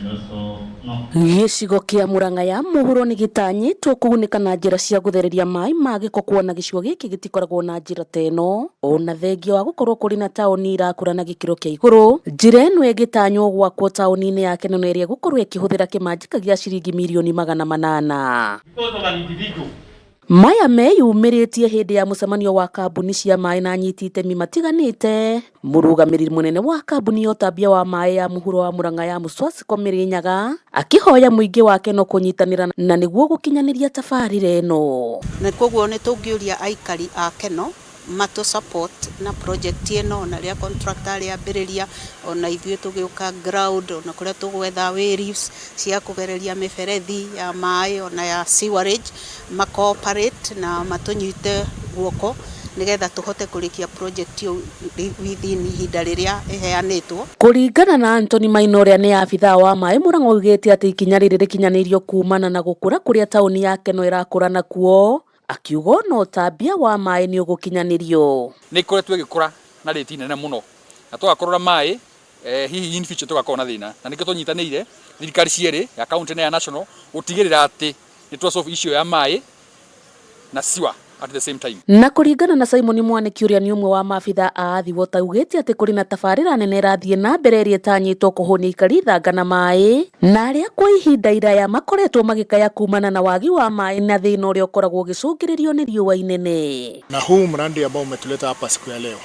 No. Gĩcigo kĩa Murang'a ya mũhuro nĩ gĩtanyĩtwo kũgunĩka na njĩra cia gũthereria maĩ ma gĩko kuona gĩcigo gĩkĩ gĩtikoragwo na njĩra ta ĩno. Ona thengia wa gũkorwo kũrĩ na taũni irakũra na gĩkĩro kĩa igũrũ, njĩra ĩno ĩgĩtanywo gwakwo taũni-inĩ ya Kenol ĩrĩa ĩgũkorwo ĩkĩhũthĩra kĩmanjĩka gĩa ciringi mirioni 800. Because of an individual. Maya meyumĩrĩtie hĩndĩ ya mũcemanio wa kambuni cia maĩ na anyiti itemi matiganĩte. Mũrũgamĩrĩri mũnene wa kambuni ya ũtambia wa maĩ ya mũhuro wa Murang'a ya Muswasiko Mĩrĩnyaga akĩhoya mũingĩ wa Kenol kũnyitanĩra na nĩguo gũkinyanĩria tabarĩra ĩno. Na koguo nĩ tũngĩũria aikari a Kenol matũ support na project ĩno, ona rĩrĩa contractor arĩambĩrĩria, ona ithuĩ tũgĩũka ground, ona kũrĩa tũgwetha wayleaves cia kũgereria mĩberethi ya maĩ ona ya sewerage, ma cooperate na matũnyite guoko nĩgetha tũhote kũrĩkia project ĩyo within ihinda rĩrĩa ĩheanĩtwo. Kũringana na Anthony Maina ũrĩa nĩ abithaa wa maĩ Murang'a, oigĩte atĩ ikinya rĩrĩ rĩkinyanĩirio kumana na gũkũra kũrĩa taũni ya Kenol ĩrakũra nakuo, akiuga ona ũtambia wa maĩ nĩ ũgũkinyanĩrio. Nĩ ikoretwo ĩgĩkũra na rate nene mũno na tũgakorwo na maĩ hihi in future tũgakorwo na thĩna, na nĩkĩo tũnyitanĩire thirikari cierĩ, ya county na ya national, gũtigĩrĩra atĩ nĩ twa solve issue ya maĩ na sewer at the same time. Na kũringana na Simon Mwaniki ũrĩa nĩ ũmwe wa maabithaa a Athi Water, augĩte atĩ kũrĩ na tabarĩra nene ĩrathiĩ na mbere ĩrĩa ĩtanyĩtwo kũhũnia aikari thanga na maĩ na arĩa kwa ihinda iraya makoretwo magĩkaya kumana na wagi wa maĩ na thĩna ũrĩa ũkoragwo ũgĩcũngĩrĩrio nĩ riũa inene. Na huu mradi ambao umetuleta hapa siku ya leo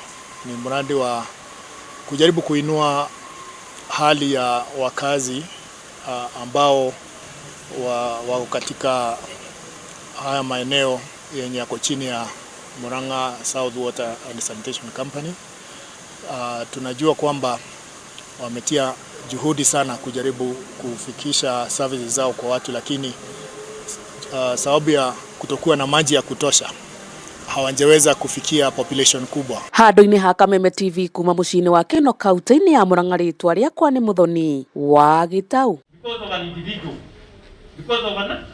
ni mradi wa kujaribu kuinua hali ya wakazi ambao wako katika haya maeneo yenye yako chini ya Murang'a South Water and Sanitation Company. Tunajua kwamba wametia juhudi sana kujaribu kufikisha services zao kwa watu, lakini sababu ya kutokuwa na maji ya kutosha hawajaweza kufikia population kubwa. Handũ-inĩ ha Kameme TV kuma mũciĩ-inĩ wa Kenol, kaunti-inĩ ya Murang'a, rĩtwa rĩakwa nĩ Muthoni wa Gĩtau. Because of an individual. Because of an